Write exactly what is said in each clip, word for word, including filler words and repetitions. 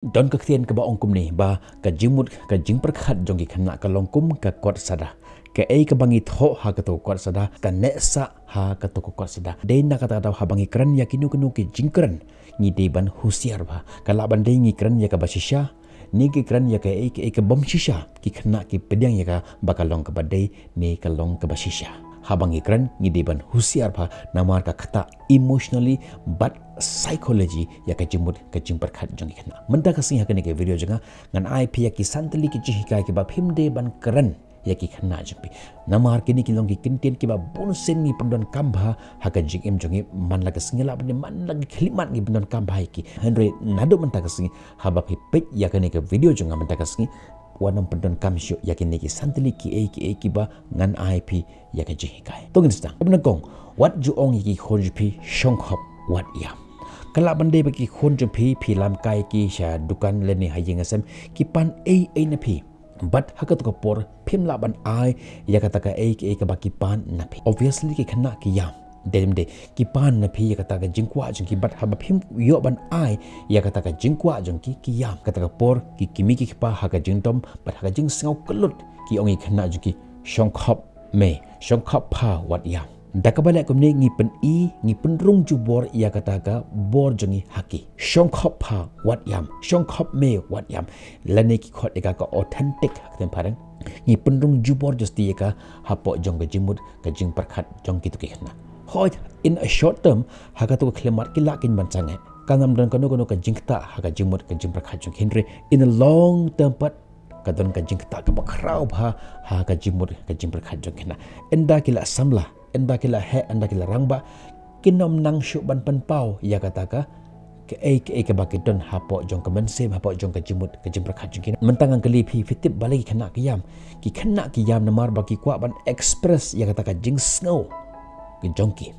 Don ka ktien kaba ong kumne ba ka jingmut ka jingpyrkhat jong ki khynnah ka long kum ka kot sada. Kaei kaba ngi thoh ha kato ka kot sada ka neh sah ha kato ka kot sada. Dei na kata ka daw haba ngi kren ïa kino kino ki jingkren ngi dei ban husiar bha. Ka lah ban dei ngi kren ïa kaba shisha ne ngi kren ïa kaei kaei ka bym shisha, ki khynnah ki pdiang ïa ka ba ka long kaba dei ne ka long kaba shisha. Haba ngi kren ngi dei ban husiar bha namar ka ktah emotionally bad psychology ïa ka jingmut ka jingpyrkhat jong ki khynnah. Mynta ka sngi ha kane ka video jong nga ngan ai phi ïa ki san tylli ki jinghikai kiba phim dei ban kren ïa ki khynnah jong phi. Namar kine ki long ki kyntien kiba bun sien ngi pyndonkam bha ha ka jingim jong ngi man la ka sngi, la ban man la ka khyllipmat ngi pyndonkam bha ïa ki. Hynrei naduh mynta ka sngi haba phi peit ïa kane ka video jong nga mynta ka sngi, wat nym pyndonkam shuh ïa kine ki san tylli kiei kiei kiba ngan ai phi ïa ka jinghikai. To ngin sdang. Kaba nyngkong, wat ju ong ïa ki khun jong phi shongkhop wat ïam. Ka lah ban dei ba ki khun jong phi phi lamkai ki sha dukan lane ha ïing ha sem, ki pan ei ei na phi. Bad ha kato ka por phim lah ban ai ïa kata kaei kaei kaba ki pan na phi. Obviously ki khynnah ki ïam. Dei ne em dei, ki pan na phi ïa kata ka jingkwah jong ki, bad haba phim ïoh ban ai ïa kata ka jingkwah jong ki, ki ïam. Kata ka por ki kmie ki kpa ha ka jingdom bad ha ka jingsngew kyllut ki ong ïa ki khynnah jong ki, shongkhop me, shongkhop pha wat ïam. Da kaba leh kumne ngi pyni, ngi pynrung jubor ïa kata ka bor jong ngi ha ki. Shongkhop pha wat ïam, shongkhop me wat ïam. Lane ki khot ïa ka ka authentic ha ka ktien phareng. Ngi pynrung jubor justi ïa ka hapoh jong ka jingmut ka jingpyrkhat jong kito ki khynnah. Hooid, in a short term ha kato ka khyllipmat ki lah kin ban sangeh. Kan ym don kano kano ka jingktah ha ka jingmut ka jingpyrkhat jong ki, hynrei in a long term pat ka don ka jingktah kaba khraw bha ha ka jingmut ka jingpyrkhat jong ki khynnah. Ynda ki la samla, ynda ki la heh, ynda ki la rangbah, kin ym nang shuh ban pynpaw ïa kata ka kaei kaei kaba ki don hapoh jong ka mynsiem, hapoh jong ka jingmut ka jingpyrkhat jong ki. Mynta ngan kylli phi, phi tip balei ki khynnah ki ïam? Ki khynnah ki ïam namar ba ki kwah ban express ïa kata ka jingsngew ka jong ki.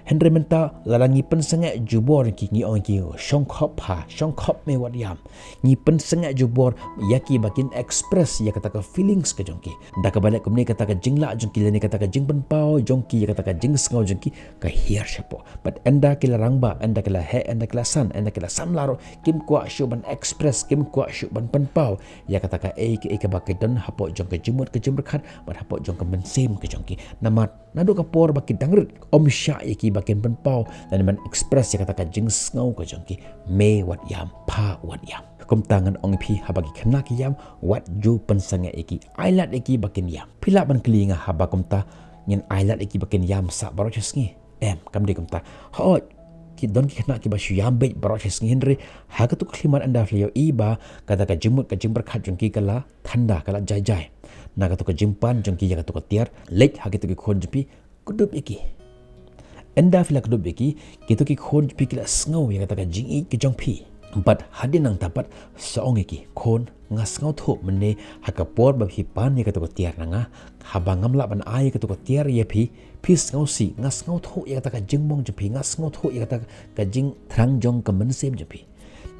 Hynrei mynta lada ngi pynsangeh jubor ïa ki, ngi ong ïa ki shongkhop pha, shongkhop me wat ïam, ngi pynsangeh jubor ïa ki ba kin express ïa kata ka feelings ka jong ki. Da kaba leh kumne kata ka jinglah jong ki lane kata ka jingpynpaw jong ki ïa kata ka jingsngew jong ki ka hiar shapoh. Bad ynda ki la rangbah, ynda ki la heh, ynda ki la san, ynda ki la samla ruh, kim kwah shuh ban express, kim kwah shuh ban pynpaw ïa kata kaei kaei kaba ki don hapoh jong ka jingmut ka jingpyrkhat bad hapoh jong ka mynsiem ka jong ki. Namar naduh ka por ba ki dang rit, ym shah ïa ki ba kin pynpaw lane ban express ïa kata ka jingsngew ka jong ki, me wat ïam, pha wat ïam. Kumta ngan ong ïa phi, haba ki khynnah ki ïam, wat ju pynsangeh ïa ki, ai lad ïa ki ba kin ïam. Phi lah ban kylli ïa nga, haba kumta ngin ai lad ïa ki ba kin ïam sah baroh shi sngi? Em, kam dei kumta. Hooid, ki don ki khynnah kiba shu ïam beit baroh shi sngi, hynrei ha kato ka khyllipmat ynda phi la ïohi ba kata ka jingmut ka jingpyrkhat jong ki ka la thanda, ka la jai jai na kato ka jingpan jong ki ïa kato ka tiar, leit ha kito ki khun jong phi, kdup ïa ki. Ynda phi la kdup ïa ki, kito ki khun jong phi ki la sngew ïa kata ka jingïeit ka jong phi. Bad hadien nangta pat sa ong ïa ki, khun, nga sngewthuh mynne ha ka por ba phi pan ïa kato ka tiar na nga, haba ngam lah ban ai ïa kato ka tiar ïa phi, phi sngewsih, nga sngewthuh ïa kata ka jingmong jong phi, nga sngewthuh ïa kata ka jingthrang jong ka mynsiem jong phi.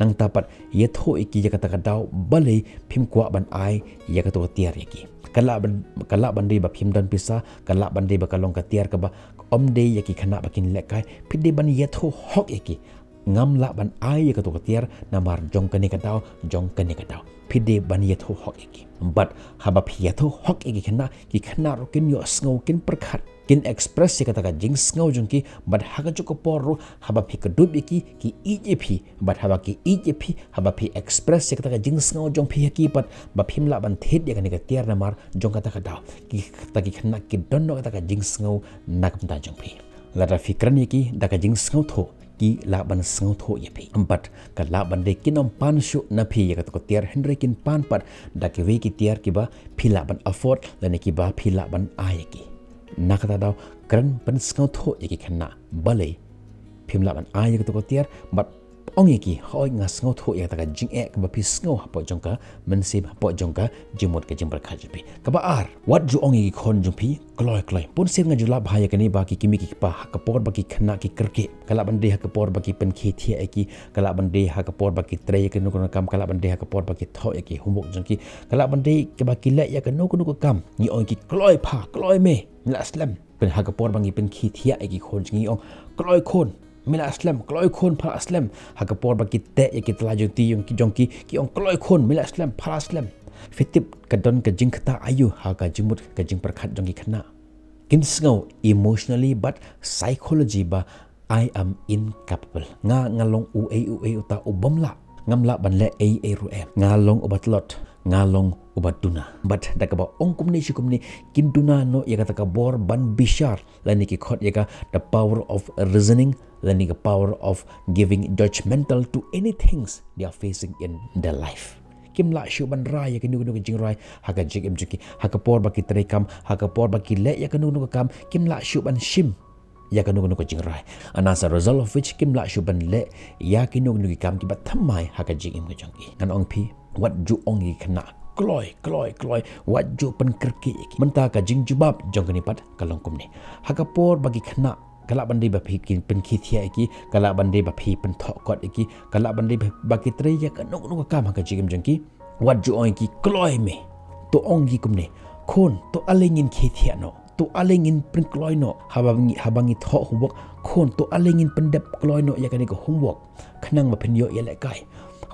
Nangta pat ïathuh ïa ki ïa kata ka daw balei phim kwah ban ai ïa kato ka tiar ïa ki. Ka lah ban, ka lah ban dei ba phim don pisa, ka lah ban dei ba ka long ka tiar kaba ym dei ïa ki khynnah ba kin lehkai, phi dei ban ïathuh hok ïa ki. Ngam lah ban ai ïa kato ka tiar namar jong kane ka daw, jong kane ka daw. Phi dei ban ïathuh hok ïa ki. Bad haba phi ïathuh hok ïa ki khynnah, ki khynnah ruh kin ïohsngew, kin pyrkhat, kin express ïa kata ka jingsngew jong ki, bad ha kajuh ka por ruh haba phi kdup ïa ki, ki ïeit ïa phi, bad haba ki ïeit ïa phi, haba phi express ïa kata ka jingsngew jong phi ha ki pat, ba phim lah ban thied ïa kane ka tiar namar jong kata ka daw, ki, kata ki khynnah ki don noh kata ka jingsngew na ka bynta jong phi. Lada phi kren ïa ki da ka jingsngewthuh, ki lah ban sngewthuh ïa phi. Bad ka lah ban dei kin ym pan shuh na phi ïa kato ka tiar, hynrei kin pan pat da kiwei ki tiar kiba phi lah ban afford lane kiba phi lah ban ai ïa ki. Na kata daw, kren pynsngewthuh ïa ki khynnah balei phim lah ban ai ïa kato ka tiar, bad ong ïa ki, hooid nga sngewthuh ïa kata ka jingeh kaba phi sngew hapoh jong ka mynsiem, hapoh jong ka jingmut ka jingpyrkhat jong phi. Kaba ar, wat ju ong ïa ki khun jong phi kloi kloi. Bun sien nga ju lap bha ïa kane ba ki kmie ki kpa ha ka por ba ki khynnah ki kyrkieh, ka lah ban dei ha ka por ba ki pynkhie thiah ïa ki, ka lah ban dei ha ka por ba ki trei ïa kano kano ka kam, ka lah ban dei ha ka por ba ki thoh ïa ki homework jong ki, ka lah ban dei kaba ki leh ïa kano kano ka kam, ngi ong ïa ki kloi pha, kloi me, ngi la slem. Pyn, ha ka por ba ngi pynkhie thiah ïa ki khun jong ngi, ngi ong kloi khun, Me lah slem, kloi khun, pha lah slem. Ha ka por ba ki teh ïa ki tla jong ti jong ki, jong ki, ki ong, kloi khun, me lah slem, pha lah slem. Phi tip ka don ka jingkata aïu ha ka jingmut ka jingpyrkhat jong ki khynnah. Kin sngew emotionally bad psychology ba I am incapable. Nga nga long uei uei uta u bym lah. Ngam lah ban leh ei ei ruh em. Nga long uba tlot. Nga long uba duna. Bad da kaba ong kumne shi kumne, kin duna noh ïa kata ka bor ban bishar, lane ki khot ïa ka the power of reasoning, lane ka power of giving judgmental to any things they are facing in their life. Kim lah shuh ban rai ïa kano kano ka jingrai ha ka jingim jong ki, ha ka por ba ki trei kam, ha ka por ba ki leh ïa kano kano ka kam, kim lah shuh ban shim ïa kano kano ka jingrai. And as a result of which, kim lah shuh ban leh ïa kino kino ki kam kiba thymmai ha ka jingim ka jong ki. Ngan ong phi, wat ju ong ïa ki khynnah, kloi, kloi, kloi, wat ju pynkyrkieh ïa ki. Mynta ka jingjubab jong kane pat ka long kumne. Ha ka por ba ki khynnah, ka lah ban dei ba phi kin pynkhiathiah ïa ki, ka lah ban dei ba phi pynthoh kot ïa ki, ka lah ban dei ba ki trei ïa kano kano ka kam ha ka jingim jong ki. Wat ju ong ïa ki, kloi me. To ong ïa ki kumne, khun, to ale ngin khiathiah noh. To ale ngin pynkloi noh, haba ngi, haba ngi thoh homework, khun, to ale ngin pyndep kloi noh ïa kane ka homework, khnang ba phin ïoh ïalehkai.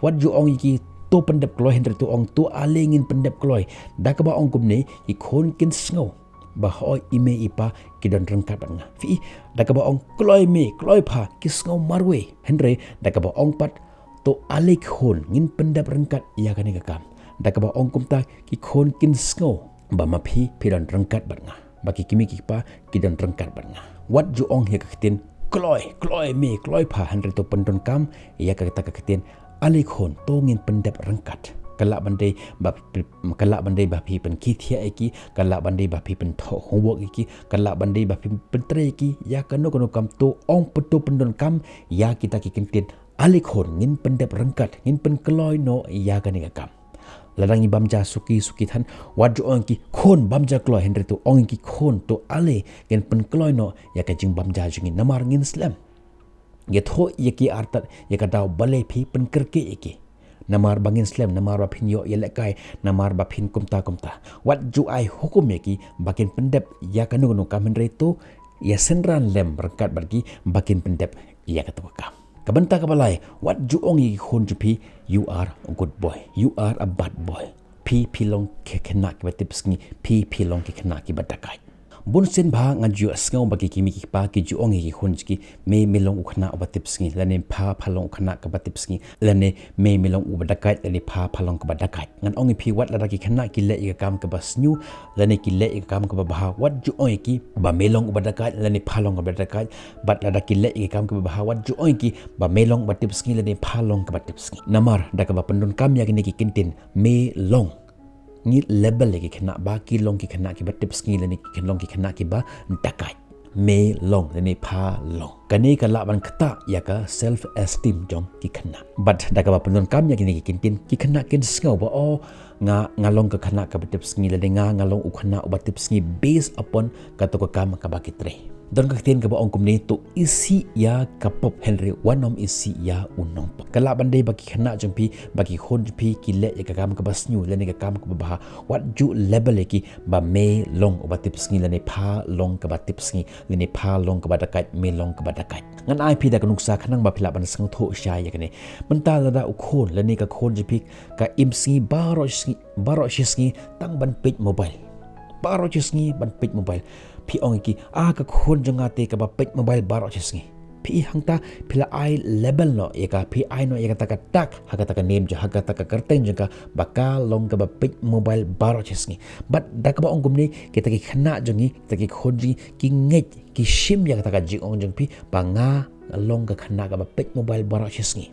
Wat ju ong ïa ki, to pyndep kloi, hynrei to ong, to ale ngin pyndep kloi. Da kaba ong kumne, ki khun kin sngew ba hooid, i mei i pa ki don ryngkat bad nga. Phi i, da kaba ong kloi mei, kloi pha, ki sngew marwei. Hynrei da kaba ong pat, to ale khun, ngin pyndep ryngkat ïa kane ka kam, da kaba ong kumta, ki khun kin sngew ba ma phi, phi don ryngkat bad nga, ba ki kmie ki kpa ki don ryngkat bad nga. Wat ju ong ïa ka ktien kloi, kloi mei, kloi pha, hynrei to pyndonkam ïa kata ka ktien ale khun, to ngin pyndep ryngkat. Ka lah ban dei ba, ka lah ban dei ba phi pynkhiathiah ïa ki, ka lah ban dei ba phi pynthoh homework ïa ki, ka lah ban dei ba phi pyntrei ïa ki ïa kano kano kam, to ong, to pyndonkam ïa kita ki ktien, ale khun, ngin pyndep ryngkat, ngin pynkloi noh ïa kane ka kam. Lada ngi bam ja suki suki than, wat ju ong ïa ki, khun, bam ja kloi, hynrei to ong ïa ki, khun, to ale ngin pynkloi noh ïa ka jingbam ja jong ngi, namar ngin slem. Ïathuh ïa ki artat ïa ka daw balei phi pynkyrkieh ïa ki. Namar ba ngin slem, namar ba phin ïoh ïalehkai, namar ba phin kumta kumta. Wat ju ai hukum ïa ki ba kin pyndep ïa kano kano kam, hynrei to ïasynran lem ryngkat bad ki ba kin pyndep ïa kato ka kam. Ka bynta kaba lai, wat ju ong ïa ki khun jong phi, you are a good boy, you are a bad boy. Phi, phi long ki khynnah kiba tipsngi, phi, phi long ki khynnah kiba dakaid. Bun sien bha nga ju ïohsngew ba ki kmie ki kpa ki ju ong ïa ki khun jong ki, mei, mei long u khynnah uba tipsngi, lane pha, pha long u khynnah kaba tipsngi, lane mei, mei long uba dakaid, lane pha, pha long kaba dakaid. Ngan ong ïa phi, wat lada ki khynnah ki leh ïa ka kam kaba sniew, lane ki leh ïa ka kam kaba bha, wat ju ong ïa ki ba mei long uba dakaid, lane pha long kaba dakaid. Bad lada ki leh ïa ka kam kaba bha, wat ju ong ïa ki ba mei long uba tipsngi, lane pha long kaba tipsngi. Namar da kaba pyndonkam ïa kine ki ktien, mei long, ngi label ïa ki khynnah ba ki long ki khynnah kiba tipsngi, lane ki long ki khynnah kiba dakaid. Mei long, lane pha long. Kane ka lah ban ktah ïa ka self esteem jong ki khynnah. Bad da kaba pyndonkam ïa kine ki ktien, ki khynnah kin sngew ba, oh, nga, nga long ka khynnah kaba tipsngi, lane nga, nga long u khynnah uba tipsngi, based upon kato ka kam kaba ki trei. Don ka ktien kaba ong kumne, to isih ïa ka pop, hynrei wat nym isih ïa u nongpop. Ka lah ban dei ba ki khynnah jong phi, ba ki khun jong phi ki leh ïa ka kam kaba sniew, lane ka kam kaba bha, wat ju label ïa ki ba mei long uba tipsngi, lane pha long kaba tipsngi, lane pha long kaba dakaid, mei long kaba dakaid. Ngan ai phi da ka nuksa khnang ba phi lah ban sngewthuh shai ïa kane. Mynta lada u khun, lane ka khun jong phi ka im sngi baroh shi sngi, baroh shi sngi tang ban peit mobile. Baroh shi sngi ban peit mobile. Phi ong ïa ki, ah, ka khun jong nga te kaba peit mobile baroh shi sngi. Phi i, hangta phi la ai label noh ïa ka, phi ai noh ïa kata ka tag ha kata ka nem jong, ha kata ka kyrteng jong ka, ba ka long kaba peit mobile baroh shi sngi. Bad da kaba ong kumne, kita ki khynnah jong ngi, kita ki khun jong ngi, ki ngeit, ki shim ïa kata ka jingong jong phi ba nga long ka khynnah kaba peit mobile baroh shi sngi.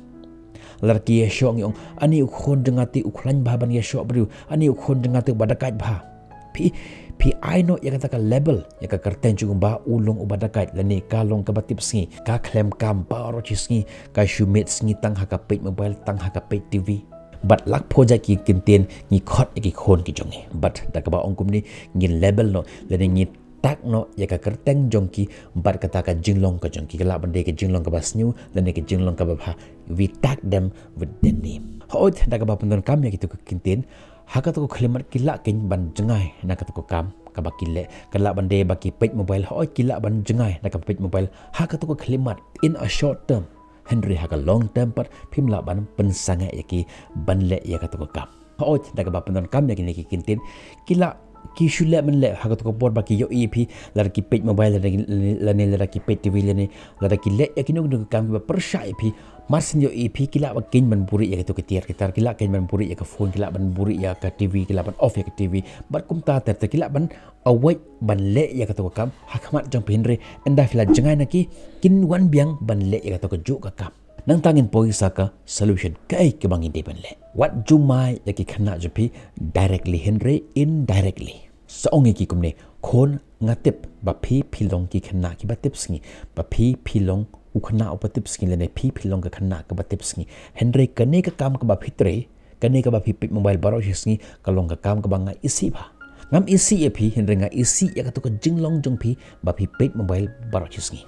Lada ki ïashoh ngi ong, ani u khun jong nga te u khlaiñ bha ban ïashoh briew, ani u khun jong nga te uba dakaid bha. Phi, phi ai noh ïa kata ka label ïa ka kyrteng jong u ba u long uba dakaid, lane ka long kaba tipsngi, ka khlem kam baroh shi sngi, ka shu miet sngi tang ha ka peit mobile, tang ha ka peit T V. Bad lak phew jait ki ktien ngi khot ïa ki khun ki jong ngi. Bad da kaba ong kumne, ngin label noh, lane ngin tag noh ïa ka kyrteng jong ki bad kata ka jinglong ka jong ki, ka lah ban dei ka jinglong kaba sniew lane ka jinglong kaba bha. We tag them with their name. Hooid, da kaba pyndonkam ïa kito ki ktien, ha kato ka khyllipmat ki lah keiñ ban jngai na kato ka kam kaba ki leh. Ka lah ban dei ba ki peit mobile, hooid ki lah ban jngai na kaba peit mobile ha kato ka khyllipmat in a short term. Hynrei ha ka long term pat phim lah ban pynsangeh ïa ki ban leh ïa kato ka kam. Hooid da kaba pyndonkam ïa kine ki kyntien, ki lah ki shu leh ban leh ha kato ka por ba ki ïohi ïa phi, lada ki peit mobile, lada ki, lane lada ki peit T V, lane lada ki leh ïa kino kino ki kam kiba pyrshah ïa phi, mar syn ïohi ïa phi ki lah ba keiñ ban buhrieh ïa kato ka tiar ki tar, ki lah keiñ ban buhrieh ïa ka phone, ki lah ban buhrieh ïa ka T V, ki lah ban off ïa ka T V. Bad kumta ter ter ki lah ban avoid ban leh ïa kato ka kam ha khmat jong phi, hynrei ynda phi la jngai na ki, kin wan biang ban leh ïa kato kajuh ka kam. Nangta ngin poi sa ka solution, kaei kaba ngin dei ban leh. Wat jumai ïa ki khynnah jong phi directly hynrei indirectly. Sa ong ïa ki kumne, khun, nga tip ba phi phi long ki khynnah kiba tip sngi, ba phi phi long u khynnah uba tip sngi, lane phi phi long ka khynnah kaba tip sngi. Hynrei kane ka kam kaba phi trei, kane kaba phi peit mobile baroh shi sngi, ka long ka kam kaba nga isih bha. Ngam isih ïa phi, hynrei nga isih ïa kato ka jinglong jong phi ba phi peit mobile baroh shi sngi.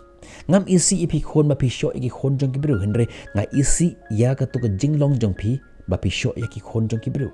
Ngam isih ïa phi khun ba phi shoh ïa ki khun jong ki briew, hynrei nga isih ïa kato ka jinglong jong phi ba phi shoh ïa ki khun jong ki briew.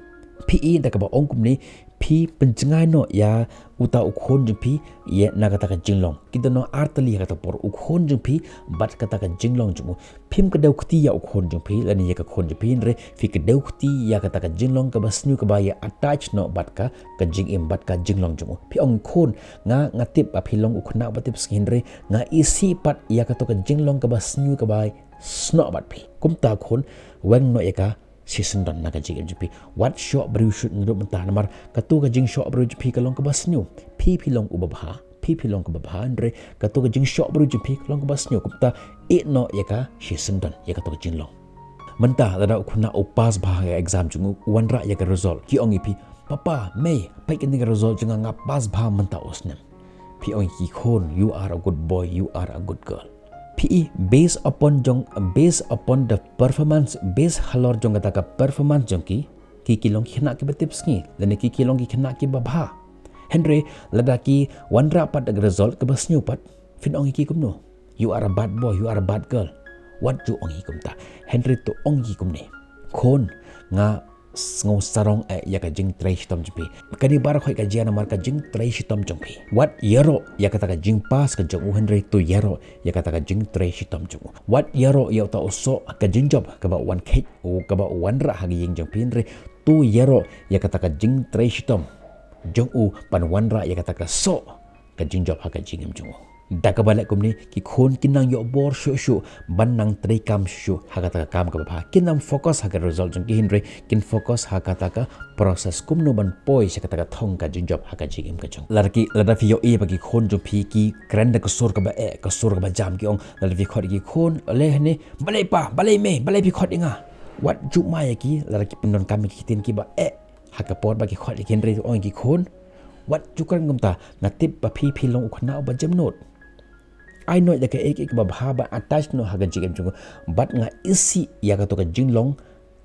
Phi i da kaba ong kumne, phi pynjngai noh ïa uta u khun jong phi ïa na kata ka jinglong. Ki don noh ar tylli ha kata ka por, u khun jong phi bad kata ka jinglong jong u. Phim kdew kti ïa u khun jong phi lane ïa ka khun jong phi, hynrei phi kdew kti ïa kata ka jinglong kaba sniew kaba ïa attach noh bad ka, ka jingim bad ka jinglong jong u. Phi ong, khun, nga, nga tip ba phi long u khynnah ba tip sngi, hynrei nga isih pat ïa kato ka jinglong kaba sniew kaba snoh bad phi. Kumta khun, weng noh ïa ka shisyndon na ka jingim jong phi. Wat shoh briew shuh ngi ruh mynta, namar kato ka jingshoh briew jong phi ka long kaba sniew. Phi phi long uba bha, phi phi long kaba bha, hynrei kato ka jingshoh briew jong phi ka long kaba sniew. Kumta, ïeh noh ïa ka shisyndon ïa kato ka jinglong. Mynta lada u khynnah u pass bha ha ka exam jong u, u wanrah ïa ka result, ki ong ïa phi, "Papa, Mei, peit kane ka result jong nga, nga pass bha mynta u snem." Phi ong ïa ki khun, "You are a good boy, you are a good girl." Phi i, based upon jong, based upon the performance, based halor jong kata ka performance jong ki, ki ki long ki khynnah kiba tip sngi, lane ki ki long ki khynnah kiba bha. Hynrei lada ki wanrah pat da ka result kaba sniew pat, phin ong ïa ki kumno? "You are a bad boy, you are a bad girl." Wat ju ong ïa ki kumta. Hynrei to ong ïa ki kumne, "Khun, nga sngew sarong eh ïa ka jingtrei shitom jong phi." Kane baroh khoit ka jia namar ka jingtrei shitom jong phi. Wat ïaroh ïa kata ka jingpass ka jong u, hynrei to ïaroh ïa kata ka jingtrei shitom jong u. Wat ïaroh ïa uta u soh ka jingjop kaba u wan kheit, u kaba u wanrah ha ka ïing jong phi, hynrei to ïaroh ïa kata ka jingtrei shitom jong u ban wanrah ïa kata ka soh ka jingjop ha ka jingim jong u. Da kaba leh kumne, ki khun kin nang ïoh bor shuh shuh ban nang treikam shuh shuh ha kata ka kam kaba bha. Kin nang focus ha ka result jong ki, hynrei kin focus ha kata ka process, kumno ban poi sha kata ka thong ka jingjop ha ka jingim ka jong. Lada ki, lada phi ïohi ba ki khun jong phi ki kren da ka sur kaba eh, ka sur kaba jam, ki ong, lada phi khot ïa ki khun, "Balei hangne, balei pa, balei mei, balei phi khot ïa nga?" Wat ju mai ïa ki lada ki pyndonkam ïa ki ktien kiba eh ha ka por ba ki khot ïa ki, hynrei to ong ïa ki, "Khun, wat ju kren kumta, nga tip ba phi phi long u khynnah uba jemnud. Ai noh ïa kaei kaei kaba bha ban attach noh ha ka jingim jong u, bad nga isih ïa kato ka jinglong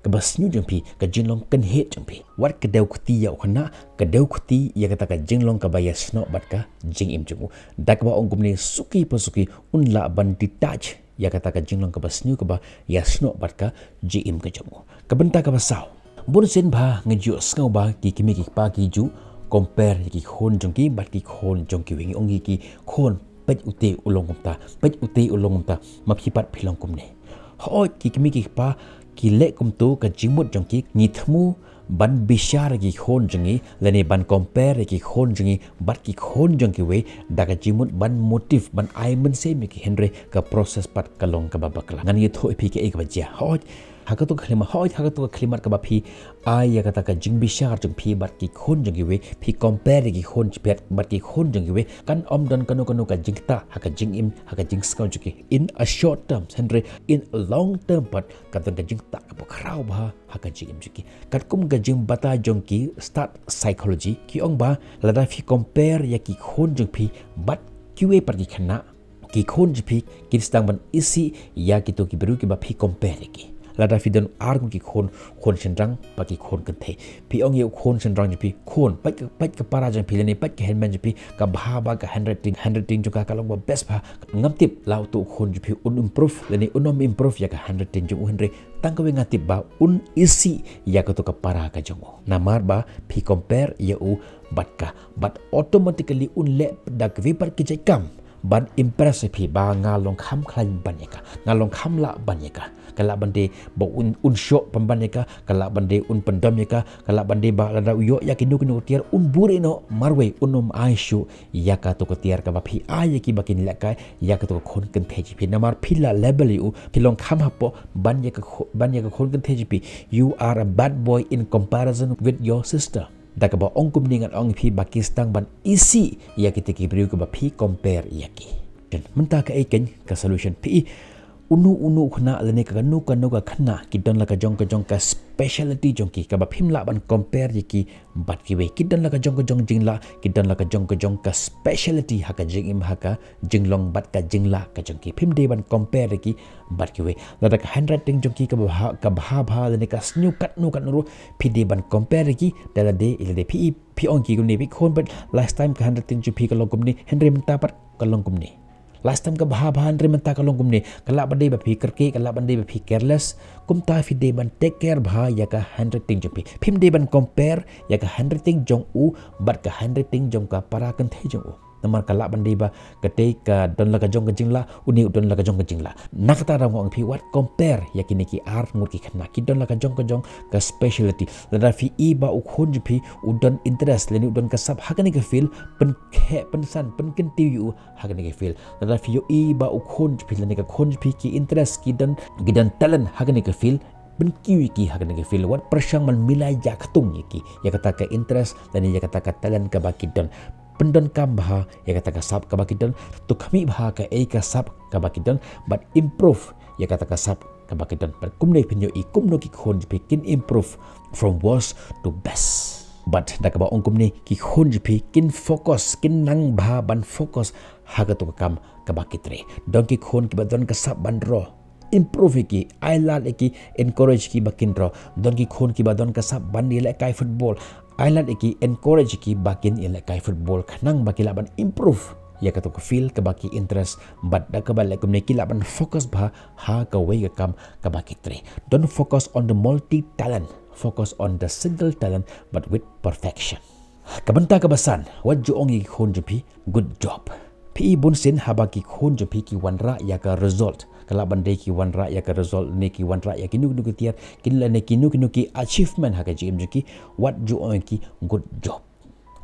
kaba sniew jong phi, ka jinglong kynhied jong phi. Wat kdew kti ïa u khynnah, kdew kti ïa kata ka jinglong kaba ïasnoh bad ka jingim jong u." Da kaba ong kumne, suki pa suki un lah ban detach ïa kata ka jinglong kaba sniew kaba ïasnoh bad ka jingim ka jong u. Ka bynta kaba saw, bun sien bha ngi ju sngew ba ki kmie ki kpa ki ju compare ïa ki khun jong ki bad ki khun jong kiwei, ngi ong ïa ki, "Khun, peit ute u long kumta, peit ute u long kumta, ma phi pat phi long kumne." Hooid, ki kmie ki kpa ki leh kumto, ka jingmut jong ki, ngi thmu ban bishar ïa ki khun jong ngi lane ban compare ïa ki khun jong ngi bad ki khun jong kiwei da ka jingmut ban motive, ban ai mynsiem ïa ki, hynrei ka process pat ka long kaba bakla. Ngan ïathuh ïa phi kaei kaba jia. Hooid, ha kato ka khyllipmat, hooid, ha kato ka khyllipmat kaba phi ai ïa kata ka jingbishar jong phi bad ki khun jong kiwei, phi compare ïa ki khun jong phi bad ki khun jong kiwei, kan ym don kano kano ka jingktah ha ka jingim, ha ka jingsngew jong ki. In a short term, hynrei in a long term pat ka don ka jingktah kaba khraw bha ha ka jingim jong ki. Katkum ka jingbatai jong ki stad psychology, ki ong ba lada phi compare ïa ki khun jong phi bad kiwei pat ki khynnah, ki khun jong phi kin sdang ban isih ïa kito ki briew kiba phi compare ïa ki. Lada phi don ar ngut ki khun, khun shynrang bad ki khun kynthei. Phi ong ïa u khun shynrang jong phi, khun, peit ka, peit ka para jong phi lane peit ka hynmen jong phi, ka bha ba ka handwriting, handwriting jong ka ka long ba best bha. Ngam tip la uto u khun jong phi un improve lane un ym improve ïa ka handwriting jong u, hynrei tang kawei nga tip ba un isih ïa kato ka para ka jong u. Namar ba phi compare ïa u bad ka, bad automatically un leh da kawei pat ki jait kam ban impress ïa phi ba nga long kham khlaiñ ban ïa ka, nga long kham lah ban ïa ka. Ka lah ban dei ba un, un shoh pynban ïa ka, ka lah ban dei un pyndom ïa ka, ka lah ban dei ba lada u ïoh ïa kino kino ka tiar un buhrieh noh, marwei un ym ai shuh ïa kato ka tiar kaba phi ai ïa ki ba kin lehkai ïa kato ka khun kynthei jong phi. Namar phi la label ïa u, phi long kham hapoh ban ïa ka khu-, ban ïa ka khun kynthei jong phi. You are a bad boy in comparison with your sister. Da kaba ong kumne ngan ong ïa phi ba ki sdang ban isih ïa kita ki briew kiba phi compare ïa ki. Mynta kaei keiñ ka solution? Phi i, uno uno u khynnah lane kano kano ka khynnah ki don la ka jong ka jong ka speciality jong ki kaba phim lah ban compare ïa ki bad kiwei. Ki don la ka jong ka jong jinglah, ki don la ka jong ka jong ka speciality ha ka jingim, ha ka jinglong bad ka jinglah ka jong ki. Phim dei ban compare ïa ki bad kiwei. Lada ka handwriting jong ki ka bha, ka bha bha lane ka sniew katno katno ruh, phi dei ban compare ïa ki da lade ïa lade. Phi i, phi ong ïa ki kumne, phi khun, bad last time ka handwriting jong phi ka long kumne, hynrei mynta pat ka long kumne. Last time ka bha bha, hynrei mynta ka long kumne. Ka lah ban dei ba phi kyrkieh, ka lah ban dei ba phi careless. Kumta phi dei ban take care bha ïa ka handwriting jong phi. Phim dei ban compare ïa ka handwriting jong u bad ka handwriting jong ka para kynthei jong u. Namar ka lah ban dei ba katei ka don la ka jong ka jinglah, une u don la ka jong ka jinglah. Na kata daw nga ong ïa phi, wat compare ïa kine ki ar ngut ki khynnah, ki don la ka jong ka jong ka speciality. Lada phi i ba u khun jong phi u don interest lane u don ka sap ha kane ka field, pynkhie, pynsan, pynkyntiew ïa u ha kane ka field. Lada phi ïohi ba u khun jong phi lane ka khun jong phi ki interest, ki don, ki don talent ha kane ka field, pynkiew ïa ki ha kane ka field. Wat pyrshang ban milai jaktung ïa ki ïa kata ka interest lane ïa kata ka talent kaba ki don. Pyndonkam bha ïa kata ka sap kaba ki don. To khmih bha kaei ka sap kaba ki don bad improve ïa kata ka sap kaba ki don. Bad kumne phin ïohi kumno ki khun jong phi kin improve from worst to best. Bad da kaba ong kumne, ki khun jong phi kin focus, kin nang bha ban focus ha kato ka kam kaba ki trei. Don ki khun kiba don ka sap ban draw, improve ïa ki, ai lad ïa ki, encourage ïa ki ba kin draw. Don ki khun kiba don ka sap ban ïalehkai football, ai lad ïa ki, encourage ïa ki ba kin ïalehkai football khnang ba ki lah ban improve ïa kato ka field kaba ki interest. Bad da kaba leh kumne ki lah ban focus bha ha kawei ka kam kaba ki trei. Don't focus on the multi talent, focus on the single talent but with perfection. Ka bynta kaba san, wat ju ong ïa ki khun jong phi good job. Phi i, bunsien haba ki khun jong phi ki wanrah ïa ka result, ka lah ban dei ki wanrah ïa ka result ne ki wanrah ïa kino kino ki tiar, kin lane kino kino ki achievement ha ka jingim jong ki, wat ju ong ïa ki good job.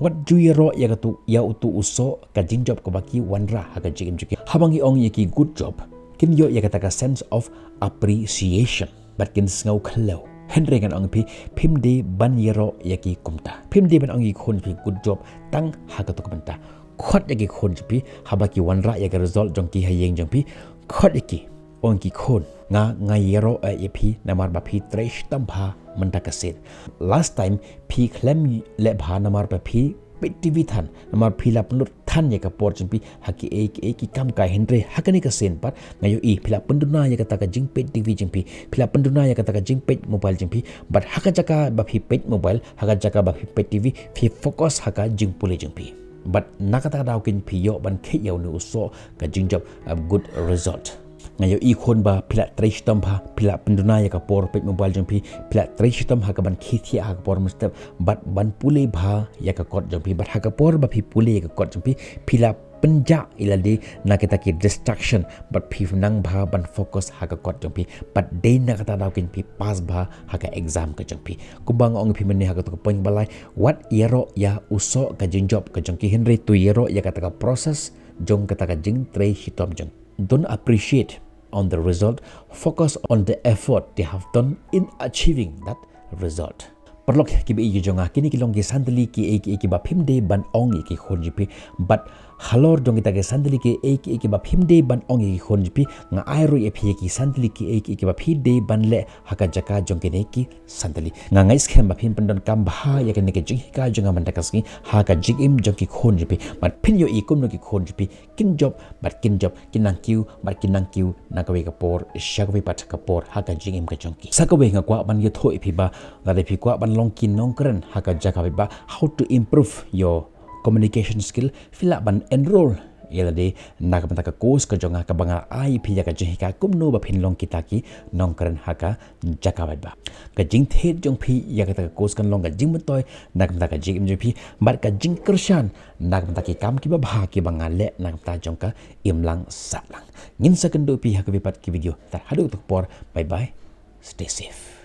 Wat ju ïaroh ïa kato, ïa uto u soh ka jingjop kaba ki wanrah ha ka jingim jong ki. Haba ngi ong ïa ki good job, kin ïoh ïa kata ka sense of appreciation bad kin sngew khlew. Hynrei ngan ong ïa phi, phim dei ban ïaroh ïa ki kumta. Phim dei ban ong ïa ki khun jong phi good job tang ha kato ka bynta. Khot ïa ki khun jong phi haba ki wanrah ïa ka result jong ki ha ïing jong phi. Khot ïa ki, ong ïa ki, khun, nga, nga ïaroh eh ïa phi namar ba phi trei shitom bha mynta ka sien. Last time phi khlem leh bha namar ba phi peit TV than, namar phi la pynlut than ïa ka por jong phi ha kiei kiei ki kam kai. Hynrei ha kane ka sien pat nga ïohi phi la pynduna ïa kata ka jingpeit TV jong phi, phi la pynduna ïa kata ka jingpeit mobile jong phi. Bad ha ka jaka ba phi peit mobile, ha ka jaka ba phi peit TV, phi focus ha ka jingpule jong phi. Bad na kata ka daw kin phi ïoh ban khie ïa une u soh ka jingjop, a good result. Nga ïohi khun ba phi la trei shitom bha, phi la pynduna ïa ka por peit mobile jong phi, phi la trei shitom ha ka ban khie thiah ha ka por mynstep bad ban pule bha ïa ka kot jong phi. Bad ha ka por ba phi pule ïa ka kot jong phi, phi la pynjah ïa lade na kita ki distraction bad phi nang bha ban focus ha ka kot jong phi. Bad dei na kata daw kin phi pass bha ha ka exam ka jong phi. Kumba nga ong ïa phi mynne ha kato ka point ba lai, wat ïaroh ïa u soh ka jingjop ka jong ki, hynrei to ïaroh ïa kata ka process jong kata ka jingtrei shitom jong. Don't appreciate on the result, focus on the effort they have done in achieving that result. Paralok kiba ïeit ki jong nga, kine ki long ki san tylli kiei kiei kiba phim dei ban ong ïa ki khun jong phi. Bad halor jong kita ki san tylli kiei kiei kiba phim dei ban ong ïa ki khun jong phi, nga ai ruh ïa phi ïa ki san tylli kiei kiei kiba phi dei ban leh ha ka jaka jong kine ki san tylli. Nga ngeit skhem ba phin pyndonkam bha ïa kane ka jinghikai jong nga mynta ka sngi ha ka jingim jong ki khun jong phi. Bad phin ïohi kumno ki khun jong phi kin jop bad kin jop, kin nang kiew bad kin nang kiew na kawei ka por sha kawei pat ka por ha ka jingim ka jong ki. Sa kawei nga kwah ban ïathuh ïa phi ba lada phi kwah ban long ki nongkren ha ka jaka bad ba how to improve your communication skill, phi lah ban enroll ïa lade na ka bynta ka course ka jong nga kaba nga ai ïa phi ïa ka jinghikai kumno ba phin long kita ki nongkren ha ka jaka bad ba. Ka jingthied jong phi ïa kata ka course kan long ka jingmyntoi na ka bynta ka jingim jong phi bad ka jingkyrshan na ka bynta ki kam kiba bha kiba nga leh na ka bynta jong ka imlang sahlang. Ngin sa kynduh ïa phi ha kawei pat ki video. Tad haduh katta ka por, bye bye. Stay safe.